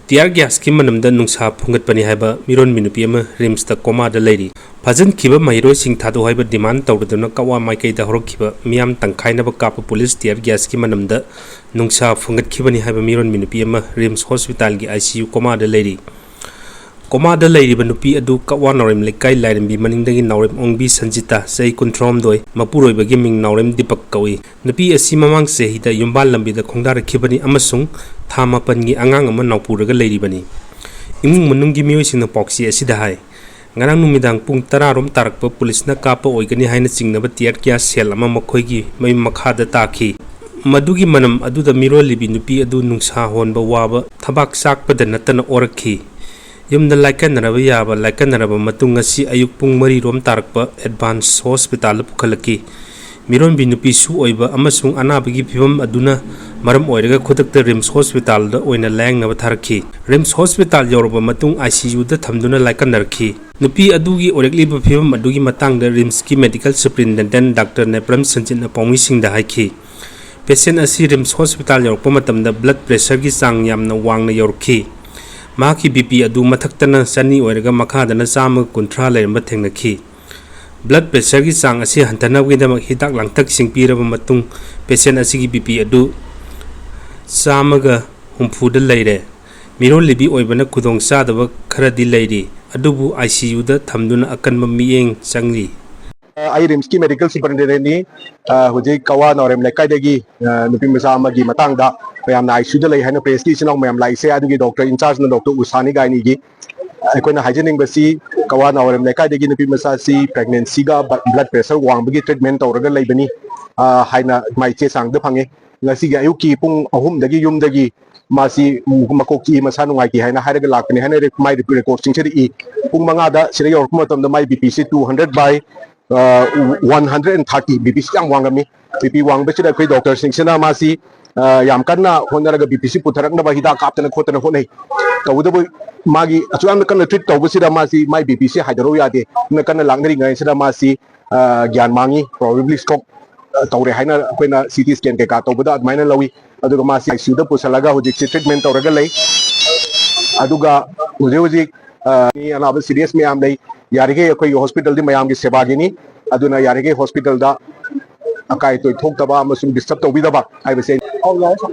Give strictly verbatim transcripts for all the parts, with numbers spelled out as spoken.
Tear ꯒ꯭ꯌꯥꯁꯀꯤ ꯃꯅꯝꯗ ꯅꯨꯡꯁꯥ ꯐꯨꯡꯒꯠꯄꯅꯤ ꯍꯥꯏꯕ ꯃꯤꯔꯣꯟꯕꯤ ꯅꯨꯄꯤ ꯑꯃ ꯔꯤꯝꯁꯇ ꯀꯣꯃꯥꯗ ꯂꯩꯔꯤ꯫ ꯐꯥꯖꯤꯟꯈꯤꯕ ꯃꯍꯩꯔꯣꯏꯁꯤꯡ ꯊꯥꯗꯣꯛ ꯍꯥꯏꯕ ꯗꯤꯃꯥꯟ ꯇꯧꯔꯗꯨꯅ ꯀꯛꯋꯥ ꯃꯥꯏꯀꯩꯗ ꯍꯧꯔꯛꯈꯤꯕ ꯃꯤꯌꯥꯝ ꯇꯪꯈꯥꯏꯅꯕ ꯀꯥꯞꯄ ꯄꯨꯂꯤꯁ ꯇꯤꯌꯥꯔ ꯒ꯭ꯌꯥꯁꯀꯤ ꯃꯅꯝꯗ ꯅꯨꯡꯁꯥ ꯐꯨꯡꯒꯠꯈꯤꯕꯅꯤ ꯍꯥꯏꯕ ꯃꯤꯔꯣꯟꯕꯤ ꯅꯨꯄꯤ ꯑꯃ ꯔꯤꯝꯁ ꯍꯣꯁꯄꯤꯇꯥꯜꯒꯤ ꯑꯥꯏ ꯁꯤ ꯌꯨ ꯀꯣꯃꯥꯗ ꯂꯩꯔꯤ꯫ ꯀꯣꯃꯥꯗ ꯂꯩꯔꯤꯕ ꯅꯨꯄꯤ ꯑꯗꯨ ꯀꯛꯋꯥ ꯅꯥꯎꯔꯦꯝ ꯂꯩꯀꯥꯏ ꯂꯥꯏꯔꯦꯝꯕꯤ ꯃꯅꯤꯡꯗꯒꯤ ꯅꯥꯎꯔꯦꯝ ꯑꯣꯡꯕꯤ ꯁꯟꯖꯤꯇꯥ, ꯆꯍꯤ ꯀꯨꯟꯊ꯭ꯔꯥꯍꯨꯝꯗꯣꯏ, ꯃꯄꯨꯔꯣꯏꯕꯒꯤ ꯃꯤꯡ ꯅꯥꯎꯔꯦꯝ ꯗꯤꯄꯛ ꯀꯧꯏ꯫ ꯅꯨꯄꯤ ꯑꯁꯤ ꯃꯃꯥꯡ ꯆꯍꯤꯗ ꯌꯨꯝꯕꯥꯜ ꯂꯝꯕꯤꯗ ꯈꯣꯡꯗꯥꯔꯛꯈꯤꯕꯅꯤ ꯑꯃꯁꯨꯡ ꯊꯥ ꯃꯥꯄꯟꯒꯤ ꯑꯉꯥꯡ ꯑꯃ ꯅꯥꯎꯄꯨꯔꯒ ꯂꯩꯔꯤꯕꯅꯤ꯫ ꯏꯃꯨꯡ ꯃꯅꯨꯡꯒꯤ ꯃꯤꯑꯣꯏꯁꯤꯡꯅ ꯄꯥꯎꯆꯦ ꯑꯁꯤꯗ ꯍꯥꯏ, ꯉꯔꯥꯡ ꯅꯨꯃꯤꯗꯥꯡ ꯄꯨꯡ ꯇꯔꯥ ꯔꯣꯝ ꯇꯥꯔꯛꯄ ꯄꯨꯂꯤꯁꯅ ꯀꯥꯞꯄ ꯑꯣꯏꯒꯅꯤ ꯍꯥꯏꯅ ꯆꯤꯡꯅꯕ ꯇꯤꯌꯥꯔ ꯒ꯭ꯌꯥꯁ ꯁꯦꯜ ꯑꯃ ꯃꯈꯣꯏꯒꯤ ꯃꯌꯨꯝ ꯃꯈꯥꯗ ꯇꯥꯈꯤ꯫ ꯃꯗꯨꯒꯤ ꯃꯅꯝ ꯑꯗꯨꯗ ꯃꯤꯔꯣꯜꯂꯤꯕꯤ ꯅꯨꯄꯤ ꯑꯗꯨ ꯅꯨꯡꯁꯥ ꯍꯣꯟꯕ ꯋꯥꯕ, ꯊꯕꯥꯛ ꯆꯥꯛꯄꯗ ꯅꯠꯇꯅ ꯑꯣꯔꯛꯈꯤ꯫ ꯌꯨꯝꯗ ꯂꯥꯏꯀꯠꯅꯔꯕ ꯌꯥꯕ ꯂꯥꯏꯀꯠꯅꯔꯕ ꯃꯇꯨꯡ, ꯉꯁꯤ ꯑꯌꯨꯛ ꯄꯨꯡ ꯃꯔꯤ ꯔꯣꯝ ꯇꯥꯔꯛꯄ ꯑꯦꯗꯚꯥꯟꯁ ꯍꯣꯁꯄꯤꯇꯥꯜꯗ ꯄꯨꯈꯠꯂꯛꯈꯤ꯫ ꯃꯤꯔꯣꯟꯕꯤ ꯅꯨꯄꯤꯁꯨ ꯑꯣꯏꯕ ꯑꯃꯁꯨꯡ ꯑꯅꯥꯕꯒꯤ ꯐꯤꯕꯝ ꯑꯗꯨꯅ ꯃꯔꯝ ꯑꯣꯏꯔꯒ ꯈꯨꯗꯛꯇ ꯔꯤꯝꯁ ꯍꯣꯁꯄꯤꯇꯥꯜꯗ ꯑꯣꯏꯅ ꯂꯥꯌꯦꯡꯅꯕ ꯊꯥꯔꯛꯈꯤ꯫ ꯔꯤꯝꯁ ꯍꯣꯁꯄꯤꯇꯥꯜ ꯌꯧꯔꯕ ꯃꯇꯨꯡ ꯑꯥꯏ ꯁꯤ ꯌꯨꯗ ꯊꯝꯗꯨꯅ ꯂꯥꯏꯀꯠꯅꯔꯛꯈꯤ꯫ ꯅꯨꯄꯤ ꯑꯗꯨꯒꯤ ꯑꯣꯏꯔꯛꯂꯤꯕ ꯐꯤꯕꯝ ꯑꯗꯨꯒꯤ ꯃꯇꯥꯡꯗ ꯔꯤꯝꯁꯀꯤ ꯃꯦꯗꯤꯀꯦꯜ ꯁꯨꯄꯔꯤꯟꯇꯦꯟꯗꯦꯟꯠ ꯗꯥꯛꯇꯔ ꯅꯦꯄ꯭ꯔꯝ ꯁꯟꯖꯤꯠꯅ ꯄꯥꯎꯃꯤꯁꯤꯡꯗ ꯍꯥꯏꯈꯤ꯫ ꯄꯦꯁꯦꯟ ꯑꯁꯤ ꯔꯤꯝꯁ ꯍꯣꯁꯄꯤꯇꯥꯜ ꯌꯧꯔꯛꯄ ꯃꯇꯝꯗ ꯕ꯭ꯂꯗ ꯄ꯭ꯔꯦꯁꯔꯒꯤ ꯆꯥꯡ ꯌꯥꯝꯅ ꯋꯥꯡꯅ ꯌꯧꯔꯛꯈꯤ꯫ ꯃꯍꯥꯛꯀꯤ ꯕꯤ ꯄꯤ ꯑꯗꯨ ꯃꯊꯛꯇꯅ ꯆꯅꯤ ꯑꯣꯏꯔꯒ ꯃꯈꯥꯗꯅ ꯆꯥꯝꯃꯒ ꯀꯨꯟꯊ꯭ꯔꯥ ꯂꯩꯔꯝꯕ ꯊꯦꯡꯅꯈꯤ꯫ ꯕ꯭ꯂꯗ ꯄ꯭ꯔꯦꯁꯔꯒꯤ ꯆꯥꯡ ꯑꯁꯤ ꯍꯟꯊꯅꯕꯒꯤꯗꯃꯛ ꯍꯤꯗꯥꯛ ꯂꯥꯡꯊꯛꯁꯤꯡ ꯄꯤꯔꯕ ꯃꯇꯨꯡ, ꯄꯦꯁꯦꯟ ꯑꯁꯤꯒꯤ ꯕꯤ ꯄꯤ ꯑꯗꯨ ꯆꯥꯝꯃꯒ ꯍꯨꯝꯐꯨꯗ ꯂꯩꯔꯦ꯫ ꯃꯤꯔꯣꯜꯂꯤꯕꯤ ꯑꯣꯏꯕꯅ ꯈꯨꯗꯣꯡ ꯆꯥꯗꯕ ꯈꯔꯗꯤ ꯂꯩꯔꯤ, ꯑꯗꯨꯕꯨ ꯑꯥꯏ ꯁꯤ ꯌꯨꯗ ꯊꯝꯗꯨꯅ ꯑꯀꯟꯕ ꯃꯤꯠꯌꯦꯡ ꯆꯪꯂꯤ꯫ ꯑꯩ ꯔꯤꯝꯁꯀꯤ ꯃꯦꯗꯤꯀꯦꯜ ꯁꯨꯄꯔꯤꯟꯇꯦꯟꯗꯦꯟꯠꯅꯤ꯫ ꯑ, ꯍꯧꯖꯤꯛ ꯀꯋꯥ ꯅꯥꯎꯔꯦꯝ ꯂꯩꯀꯥꯏꯗꯒꯤ, ꯑ, ꯅꯨꯄꯤ ꯃꯆꯥ ꯑꯃꯒꯤ ꯃꯇꯥꯡꯗ ꯃꯌꯥꯝꯅ ꯑꯥꯏ ꯁꯤ ꯌꯨꯗ ꯂꯩ ꯍꯥꯏꯅ ꯄ꯭ꯔꯦꯁꯀꯤ ꯏꯆꯤꯟ ꯏꯅꯥꯎ ꯃꯌꯥꯝ ꯂꯥꯛꯏꯁꯦ, ꯑꯗꯨꯒꯤ ꯗꯣꯛꯇꯔ ꯏꯟꯆꯥꯔꯖꯅ ꯗꯣꯛꯇꯔ ꯎꯁꯥꯅꯤ ꯒꯥꯏꯅꯤꯒꯤ꯫ ꯑꯩꯈꯣꯏꯅ ꯍꯥꯏꯖꯅꯤꯡꯕꯁꯤ, ꯀꯋꯥ ꯅꯥꯎꯔꯦꯝ ꯂꯩꯀꯥꯏꯗꯒꯤ ꯅꯨꯄꯤ ꯃꯆꯥꯁꯤ ꯄ꯭ꯔꯦꯒꯅꯦꯟꯁꯤꯒ ꯕ-, ꯕ꯭ꯂꯗ ꯄ꯭ꯔꯦꯁꯔ ꯋꯥꯡꯕꯒꯤ ꯇ꯭ꯔꯤꯠꯃꯦꯟ ꯇꯧꯔꯒ ꯂꯩꯕꯅꯤ, ꯑ, ꯍꯥꯏꯅ ꯃꯥꯏ ꯆꯦ ꯆꯥꯡꯗ ꯐꯪꯉꯦ꯫ ꯉꯁꯤꯒꯤ ꯑꯌꯨꯛꯀꯤ ꯄꯨꯡ ꯑꯍꯨꯝꯗꯒꯤ ꯌꯨꯝꯗꯒꯤ ꯃꯥꯁꯤ ꯃꯀꯣꯛ ꯆꯤꯛꯏ, ꯃꯁꯥ ꯅꯨꯡꯉꯥꯏꯇꯦ ꯍꯥꯏꯅ ꯍꯥꯏꯔꯒ ꯂꯥꯛꯄꯅꯤ ꯍꯥꯏꯅ ꯔꯦ-, ꯃꯥꯏ ꯔꯦꯀꯣꯔꯠꯁꯤꯡꯁꯤꯗ ꯏ꯫ ꯄꯨꯡ ꯃꯉꯥꯗ ꯁꯤꯗ ꯌꯧꯔꯛꯄ ꯃꯇꯝꯗ ꯃꯥꯏ B P C two hundred by, ꯑ, one hundred and thirty, B P C ꯌꯥꯝ ꯋꯥꯡꯉꯝꯃꯤ꯫ ꯕꯤ ꯄꯤ ꯋꯥꯡꯕꯁꯤꯗ ꯑꯩꯈꯣꯏ ꯗꯣꯛꯇꯔꯁꯤꯡꯁꯤꯅ ꯃꯥꯁꯤ, ꯑ, ꯌꯥꯝ ꯀꯟꯅ ꯍꯣꯠꯅꯔꯒ ꯕꯤ ꯄꯤꯁꯤ ꯄꯨꯊꯔꯛꯅꯕ ꯍꯤꯗꯥꯛ ꯀꯥꯞꯇꯅ ꯈꯣꯠꯇꯅ ꯍꯣꯠꯅꯩ꯫ ꯇꯧꯕꯇꯕꯨ ꯃꯥꯒꯤ ꯑꯁꯨꯛ ꯌꯥꯝꯅ ꯀꯟꯅ ꯇ꯭ꯔꯤꯠ ꯇꯧꯕꯁꯤꯗ ꯃꯥꯁꯤ ꯃꯥꯏ ꯕꯤ ꯄꯤꯁꯤ ꯍꯥꯏꯊꯔꯛꯎ ꯌꯥꯗꯦ꯫ ꯑꯗꯨꯅ ꯀꯟꯅ ꯂꯥꯛꯅꯔꯤꯉꯩꯁꯤꯗ ꯃꯥꯁꯤ, ꯑ, ꯒ꯭ꯌꯥꯟ ꯃꯥꯡꯉꯤ, ꯄ꯭ꯔꯣꯕꯦꯕ꯭ꯂꯤ ꯁ꯭ꯇ꯭ꯔꯣꯛ, ꯑ, ꯇꯧꯔꯦ ꯍꯥꯏꯅ ꯑꯩꯈꯣꯏꯅ ꯁꯤ ꯇꯤ ꯁ꯭ꯀꯦꯟ ꯀꯩꯀꯥ ꯇꯧꯕꯗ ꯑꯗꯨꯃꯥꯏꯅ ꯂꯧꯏ꯫ ꯑꯗꯨꯒ ꯃꯥꯁꯤ ꯑꯥꯏ ꯁꯤ ꯌꯨꯗ ꯄꯨꯁꯤꯜꯂꯒ ꯍꯧꯖꯤꯛꯁꯤ ꯇ꯭ꯔꯤꯠꯃꯦꯟ ꯇꯧꯔꯒ ꯂꯩ꯫ ꯑꯗꯨꯒ ꯍꯧꯖꯤꯛ ꯍꯧꯖꯤꯛ, ꯑ, ꯃꯤ ꯑꯅꯥꯕ ꯁꯤꯔꯤꯌꯁ ꯃꯌꯥꯝ ꯂꯩ꯫ ꯌꯥꯔꯤꯈꯩ ꯑꯩꯈꯣꯏꯒꯤ ꯍꯣꯁꯄꯤꯇꯥꯜꯗꯤ ꯃꯌꯥꯝꯒꯤ ꯁꯦꯕꯥꯒꯤꯅꯤ꯫ ꯑꯗꯨꯅ ꯌꯥꯔꯤꯈꯩ ꯍꯣꯁꯄꯤꯇꯥꯜꯗ ꯑꯀꯥꯏ ꯑꯇꯣꯏ ꯊꯣꯛꯇꯕ ꯑꯃꯁꯨꯡ ꯗꯤꯁꯇꯔꯕ ꯇꯧꯕꯤꯗꯕ ꯍꯥꯏꯕꯁꯦ꯫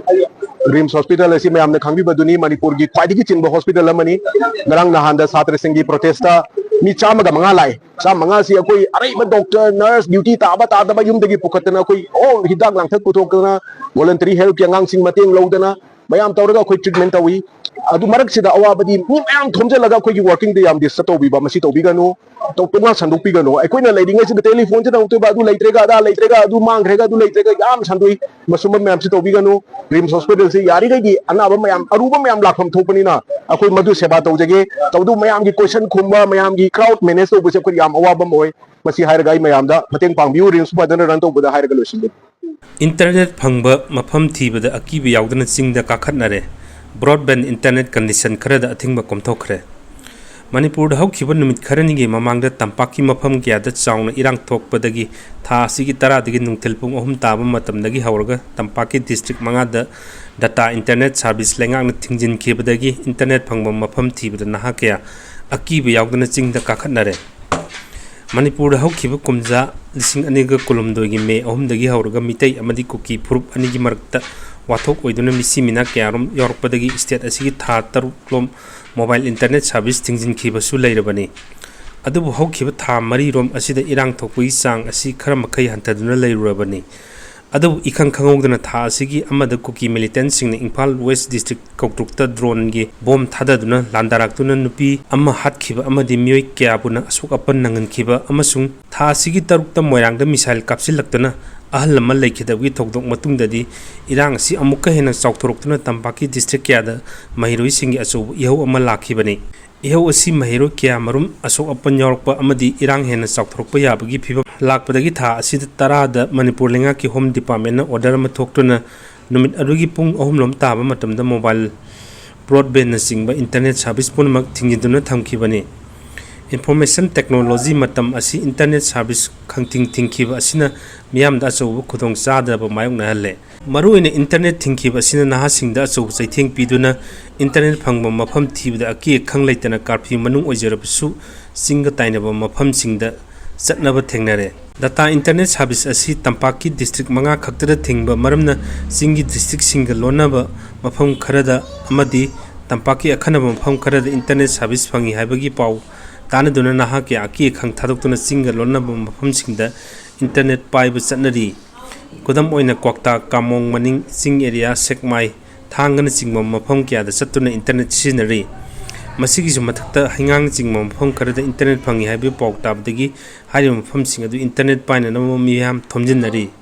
ꯔꯤꯝꯁ ꯍꯣꯁꯄꯤꯇꯥꯜ ꯑꯁꯤ ꯃꯌꯥꯝꯅ ꯈꯪꯕꯤꯕꯗꯨꯅꯤ, ꯃꯅꯤꯄꯨꯔꯒꯤ ꯈ꯭ꯋꯥꯏꯗꯒꯤ ꯆꯤꯟꯕ ꯍꯣꯁꯄꯤꯇꯥꯜ ꯑꯃꯅꯤ꯫ ꯉꯔꯥꯡ ꯅꯍꯥꯟꯗ ꯁꯥꯇ꯭ꯔꯁꯤꯡꯒꯤ ꯄ꯭ꯔꯣꯇꯦꯁꯇ ꯃꯤ ꯆꯥꯝꯃꯒ ꯃꯉꯥ ꯂꯥꯛꯑꯦ꯫ ꯆꯥꯝꯃꯉꯥꯁꯤ ꯑꯩꯈꯣꯏ ꯑꯔꯩꯕ ꯗꯣꯛꯇꯔ, ꯅꯔꯁ, ꯗ꯭ꯌꯨꯇꯤ ꯇꯥꯕ ꯇꯥꯗꯕ ꯌꯨꯝꯗꯒꯤ ꯄꯨꯈꯠꯇꯅ ꯑꯩꯈꯣꯏ ꯑꯣꯜ ꯍꯤꯗꯥꯛ ꯂꯥꯡꯊꯛ ꯄꯨꯊꯣꯛꯇꯅ, ꯚꯣꯂꯟꯇꯔꯤ ꯍꯦꯜꯞꯀꯤ ꯑꯉꯥꯡꯁꯤꯡ ꯃꯇꯦꯡ ꯂꯧꯗꯅ ꯃꯌꯥꯝ ꯇꯧꯔꯒ ꯑꯩꯈꯣꯏ ꯇ꯭ꯔꯤꯠꯃꯦꯟ ꯇꯧꯏ꯫ ꯑꯗꯨ ꯃꯔꯛꯁꯤꯗ ꯑꯋꯥꯕꯗꯤ ꯃꯤ ꯃꯌꯥꯝ ꯊꯣꯝꯖꯤꯜꯂꯒ ꯑꯩꯈꯣꯏꯒꯤ ꯋꯥꯔꯀꯤꯡꯗ ꯌꯥꯝ ꯗꯤꯁꯇꯔꯕ ꯇꯧꯕꯤꯕ, ꯃꯁꯤ ꯇꯧꯕꯤꯒꯅꯨ꯫ ꯇꯣꯉꯥꯟ ꯁꯟꯗꯣꯛꯄꯤꯒꯅꯨ꯫ ꯑꯩꯈꯣꯏꯅ ꯂꯩꯔꯤꯉꯩꯁꯤꯗ ꯇꯦꯂꯤꯐꯣꯟꯁꯤꯗ ꯑꯃꯨꯛꯇꯣꯏꯕ, ꯑꯗꯨ ꯂꯩꯇ꯭ꯔꯦꯒ, ꯑꯗꯥ ꯂꯩꯇ꯭ꯔꯦꯒ, ꯑꯗꯨ ꯃꯥꯡꯈ꯭ꯔꯦꯒ, ꯑꯗꯨ ꯂꯩꯇ꯭ꯔꯦꯒ, ꯌꯥꯝ ꯁꯟꯗꯣꯛꯏ꯫ ꯃꯁꯨꯝꯕ ꯃꯌꯥꯝꯁꯤ ꯇꯧꯕꯤꯒꯅꯨ꯫ ꯔꯤꯝꯁ ꯍꯣꯁꯄꯤꯇꯥꯜꯁꯤ ꯌꯥꯔꯤꯈꯩꯗꯤ ꯑꯅꯥꯕ ꯃꯌꯥꯝ, ꯑꯔꯨꯕ ꯃꯌꯥꯝ ꯂꯥꯛꯐꯝ ꯊꯣꯛꯄꯅꯤꯅ ꯑꯩꯈꯣꯏ ꯃꯗꯨ ꯁꯦꯕꯥ ꯇꯧꯖꯒꯦ꯫ ꯇꯧꯕꯇꯕꯨ ꯃꯌꯥꯝꯒꯤ ꯀꯣꯏꯁꯟ ꯈꯨꯝꯕ, ꯃꯌꯥꯝꯒꯤ ꯀ꯭ꯔꯥꯎꯗ ꯃꯦꯅꯦꯖ ꯇꯧꯕꯁꯦ ꯑꯩꯈꯣꯏ ꯌꯥꯝ ꯑꯋꯥꯕ ꯑꯃ ꯑꯣꯏ꯫ ꯃꯁꯤ ꯍꯥꯏꯔꯒ ꯑꯩ ꯃꯌꯥꯝꯗ ꯃꯇꯦꯡ ꯄꯥꯡꯕꯤꯌꯨ, ꯔꯤꯝꯁ ꯐꯖꯅ ꯔꯟ ꯇꯧꯕꯗ ꯍꯥꯏꯔꯒ ꯂꯣꯏꯁꯤꯟꯖꯒꯦ꯫ ꯏꯟꯇꯔꯅꯦꯠ ꯐꯪꯕ ꯃꯐꯝ ꯊꯤꯕꯗ ꯑꯀꯤꯕ ꯌꯥꯎꯗꯅ ꯆꯤꯡꯗ ꯀꯥꯈꯠꯅꯔꯦ꯫ ꯕ꯭ꯔꯣꯗꯕꯦꯟ ꯏꯟꯇꯔꯅꯦꯠ ꯀꯟꯗꯤꯁꯟ ꯈꯔꯗ ꯑꯊꯤꯡꯕ ꯀꯣꯝꯊꯣꯛꯈ꯭ꯔꯦ꯫ ꯃꯅꯤꯄꯨꯔꯗ ꯍꯧꯈꯤꯕ ꯅꯨꯃꯤꯠ ꯈꯔꯅꯤꯒꯤ ꯃꯃꯥꯡꯗ ꯇꯝꯄꯥꯛꯀꯤ ꯃꯐꯝ ꯀꯌꯥꯗ ꯆꯥꯎꯅ ꯏꯔꯥꯡ ꯊꯣꯛꯄꯗꯒꯤ ꯊꯥ ꯑꯁꯤꯒꯤ ꯇꯔꯥꯗꯒꯤ ꯅꯨꯡꯊꯤꯜ ꯄꯨꯡ ꯑꯍꯨꯝ ꯇꯥꯕ ꯃꯇꯝꯗꯒꯤ ꯍꯧꯔꯒ ꯇꯝꯄꯥꯛꯀꯤ ꯗꯤꯁꯇ꯭ꯔꯤꯛ ꯃꯉꯥꯗ ꯗꯇꯥ ꯏꯟꯇꯔꯅꯦꯠ ꯁꯥꯔꯚꯤꯁ ꯂꯩꯉꯥꯛꯅ ꯊꯤꯡꯖꯤꯟꯈꯤꯕꯗꯒꯤ ꯏꯟꯇꯔꯅꯦꯠ ꯐꯪꯕ ꯃꯐꯝ ꯊꯤꯕꯗ ꯅꯍꯥ ꯀꯌꯥ ꯑꯀꯤꯕ ꯌꯥꯎꯗꯅ ꯆꯤꯡꯗ ꯀꯥꯈꯠꯅꯔꯦ꯫ ꯃꯅꯤꯄꯨꯔꯗ ꯍꯧꯈꯤꯕ ꯀꯨꯝꯖꯥ ꯂꯤꯁꯤꯡ ꯑꯅꯤꯒ ꯀꯨꯟꯍꯨꯝꯗꯣꯏꯒꯤ ꯃꯦ ꯑꯍꯨꯝꯗꯒꯤ ꯍꯧꯔꯒ ꯃꯤꯇꯩ ꯑꯃꯗꯤ ꯀꯨꯀꯤ ꯐꯨꯔꯨꯞ ꯑꯅꯤꯒꯤ ꯃꯔꯛꯇ ꯋꯥꯊꯣꯛ ꯑꯣꯏꯗꯨꯅ ꯃꯤꯁꯤ ꯃꯤꯅꯥ ꯀꯌꯥꯔꯣꯝ ꯌꯥꯎꯔꯛꯄꯗꯒꯤ ꯁ꯭ꯇꯦꯠ ꯑꯁꯤꯒꯤ ꯊꯥ ꯇꯔꯨꯛꯂꯣꯝ ꯃꯣꯕꯥꯏꯜ ꯏꯟꯇꯔꯅꯦꯠ ꯁꯥꯔꯚꯤꯁ ꯊꯤꯡꯖꯤꯟꯈꯤꯕꯁꯨ ꯂꯩꯔꯕꯅꯤ꯫ ꯑꯗꯨꯕꯨ ꯍꯧꯈꯤꯕ ꯊꯥ ꯃꯔꯤꯔꯣꯝ ꯑꯁꯤꯗ ꯏꯔꯥꯡ ꯊꯣꯛꯄꯒꯤ ꯆꯥꯡ ꯑꯁꯤ ꯈꯔ ꯃꯈꯩ ꯍꯟꯊꯗꯨꯅ ꯂꯩꯔꯨꯔꯕꯅꯤ꯫ ꯑꯗꯨꯕꯨ ꯏꯈꯪ ꯈꯪꯍꯧꯗꯅ ꯊꯥ ꯑꯁꯤꯒꯤ ꯑꯃꯗ ꯀꯨꯀꯤ ꯃꯤꯂꯤꯇꯦꯟꯠꯁꯤꯡꯅ ꯏꯝꯐꯥꯜ ꯋꯦꯁ ꯗꯤꯁꯇ꯭ꯔꯤꯛ ꯀꯧꯇ꯭ꯔꯨꯛꯇ ꯗ꯭ꯔꯣꯟꯒꯤ ꯕꯣꯝ ꯊꯥꯗꯗꯨꯅ ꯂꯥꯟꯗꯥꯔꯛꯇꯨꯅ ꯅꯨꯄꯤ ꯑꯃ ꯍꯥꯠꯈꯤꯕ ꯑꯃꯗꯤ ꯃꯤꯑꯣꯏ ꯀꯌꯥꯕꯨꯅ ꯑꯁꯣꯛ ꯑꯄꯟ ꯅꯪꯍꯟꯈꯤꯕ ꯑꯃꯁꯨꯡ ꯊꯥ ꯑꯁꯤꯒꯤ ꯇꯔꯨꯛꯇ ꯃꯣꯏꯔꯥꯡꯗ ꯃꯤꯁꯥꯏꯜ ꯀꯥꯞꯁꯤꯜꯂꯛꯇꯨꯅ ꯑꯍꯜ ꯑꯃ ꯂꯩꯈꯤꯗꯕꯒꯤ ꯊꯧꯗꯣꯛ ꯃꯇꯨꯡꯗꯗꯤ ꯏꯔꯥꯡ ꯑꯁꯤ ꯑꯃꯨꯛꯀ ꯍꯦꯟꯅ ꯆꯥꯎꯊꯣꯔꯛꯇꯨꯅ ꯇꯝꯄꯥꯛꯀꯤ ꯗꯤꯁꯇ꯭ꯔꯤꯛ ꯀꯌꯥꯗ ꯃꯍꯩꯔꯣꯏꯁꯤꯡꯒꯤ ꯑꯆꯧꯕ ꯏꯍꯧ ꯑꯃ ꯂꯥꯛꯈꯤꯕꯅꯤ꯫ ꯏꯍꯧ ꯑꯁꯤ ꯃꯍꯩꯔꯣꯏ ꯀꯌꯥꯃꯔꯨꯝ ꯑꯁꯣꯛ ꯑꯄꯟ ꯌꯥꯎꯔꯛꯄ ꯑꯃꯗꯤ ꯏꯔꯥꯡ ꯍꯦꯟꯅ ꯆꯥꯎꯊꯣꯔꯛꯄ ꯌꯥꯕꯒꯤ ꯐꯤꯚꯝ ꯂꯥꯛꯄꯗꯒꯤ ꯊꯥ ꯑꯁꯤꯗ ꯇꯔꯥꯗ ꯃꯅꯤꯄꯨꯔ ꯂꯩꯉꯥꯛꯀꯤ ꯍꯣꯝ ꯗꯤꯄꯥꯔꯠꯃꯦꯟꯠꯅ ꯑꯣꯔꯗꯔ ꯑꯃ ꯊꯣꯛꯇꯨꯅ ꯅꯨꯃꯤꯠ ꯑꯗꯨꯒꯤ ꯄꯨꯡ ꯑꯍꯨꯝ ꯂꯣꯝ ꯇꯥꯕ ꯃꯇꯝꯗ ꯃꯣꯕꯥꯏꯜ, ꯕ꯭ꯔꯣꯗꯕꯦꯟꯅꯆꯤꯡꯕ ꯏꯟꯇꯔꯅꯦꯠ ꯁꯥꯔꯚꯤꯁ ꯄꯨꯝꯅꯃꯛ ꯊꯤꯡꯖꯤꯟꯗꯨꯅ ꯊꯝꯈꯤꯕꯅꯤ꯫ ꯏꯟꯐꯣꯔꯃꯦꯁꯟ ꯇꯦꯛꯅꯣꯂꯣꯖꯤ ꯃꯇꯝ ꯑꯁꯤ ꯏꯟꯇꯔꯅꯦꯠ ꯁꯥꯔꯚꯤꯁ ꯈꯪꯊꯤꯡ ꯊꯤꯡꯈꯤꯕ ꯑꯁꯤꯅ ꯃꯤꯌꯥꯝꯗ ꯑꯆꯧꯕ ꯈꯨꯗꯣꯡꯆꯥꯗꯕ ꯃꯥꯌꯣꯛꯅꯍꯜꯂꯦ꯫ ꯃꯔꯨꯑꯣꯏꯅ ꯏꯟꯇꯔꯅꯦꯠ ꯊꯤꯡꯈꯤꯕ ꯑꯁꯤꯅ ꯅꯍꯥꯁꯤꯡꯗ ꯑꯆꯧꯕ ꯆꯩꯊꯦꯡ ꯄꯤꯗꯨꯅ ꯏꯟꯇꯔꯅꯦꯠ ꯐꯪꯕ ꯃꯐꯝ ꯊꯤꯕꯗ ꯑꯀꯤ ꯑꯈꯪ ꯂꯩꯇꯅ ꯀꯥꯔꯐ꯭ꯌꯨ ꯃꯅꯨꯡ ꯑꯣꯏꯖꯔꯕꯁꯨ ꯆꯤꯡꯒ ꯇꯥꯏꯅꯕ ꯃꯐꯝꯁꯤꯡꯗ ꯆꯠꯅꯕ ꯊꯦꯡꯅꯔꯦ꯫ ꯗꯇꯥ ꯏꯟꯇꯔꯅꯦꯠ ꯁꯥꯔꯚꯤꯁ ꯑꯁꯤ ꯇꯝꯄꯥꯛꯀꯤ ꯗꯤꯁꯇ꯭ꯔꯤꯛ ꯃꯉꯥ ꯈꯛꯇꯗ ꯊꯤꯡꯕ ꯃꯔꯝꯅ ꯆꯤꯡꯒꯤ ꯗꯤꯁꯇ꯭ꯔꯤꯛꯁꯤꯡꯒ ꯂꯣꯟꯅꯕ ꯃꯐꯝ ꯈꯔꯗ ꯑꯃꯗꯤ ꯇꯝꯄꯥꯛꯀꯤ ꯑꯈꯟꯅꯕ ꯃꯐꯝ ꯈꯔꯗ ꯏꯟꯇꯔꯅꯦꯠ ꯁꯥꯔꯚꯤꯁ ꯐꯪꯏ ꯍꯥꯏꯕꯒꯤ ꯄꯥꯎ ꯇꯥꯟꯅꯗꯨꯅ ꯅꯍꯥ ꯀꯌꯥ ꯑꯀꯤ ꯑꯈꯪ ꯊꯥꯗꯣꯛꯇꯨꯅ ꯆꯤꯡꯒ ꯂꯣꯟꯅꯕ ꯃꯐꯝꯁꯤꯡꯗ ꯏꯟꯇꯔꯅꯦꯠ ꯄꯥꯏꯕ ꯆꯠꯅꯔꯤ꯫ ꯈꯨꯗꯝ ꯑꯣꯏꯅ ꯀ꯭ꯋꯥꯛꯇꯥ, ꯀꯥꯃꯣꯡ ꯃꯅꯤꯡ, ꯆꯤꯡ ꯑꯦꯔꯤꯌꯥ, ꯁꯦꯛꯃꯥꯏ, ꯊꯥꯡꯒꯅꯆꯤꯡꯕ ꯃꯐꯝ ꯀꯌꯥꯗ ꯆꯠꯇꯨꯅ ꯏꯟꯇꯔꯅꯦꯠ ꯁꯤꯖꯤꯟꯅꯔꯤ꯫ ꯃꯁꯤꯒꯤꯁꯨ ꯃꯊꯛꯇ ꯍꯩꯉꯥꯡꯅꯆꯤꯡꯕ ꯃꯐꯝ ꯈꯔꯗ ꯏꯟꯇꯔꯅꯦꯠ ꯐꯪꯏ ꯍꯥꯏꯕꯒꯤ ꯄꯥꯎ ꯇꯥꯕꯗꯒꯤ ꯍꯥꯏꯔꯤꯕ ꯃꯐꯝꯁꯤꯡ ꯑꯗꯨ ꯏꯟꯇꯔꯅꯦꯠ ꯄꯥꯏꯅꯅꯕ ꯃꯤꯌꯥꯝ ꯊꯣꯝꯖꯤꯟꯅꯔꯤ꯫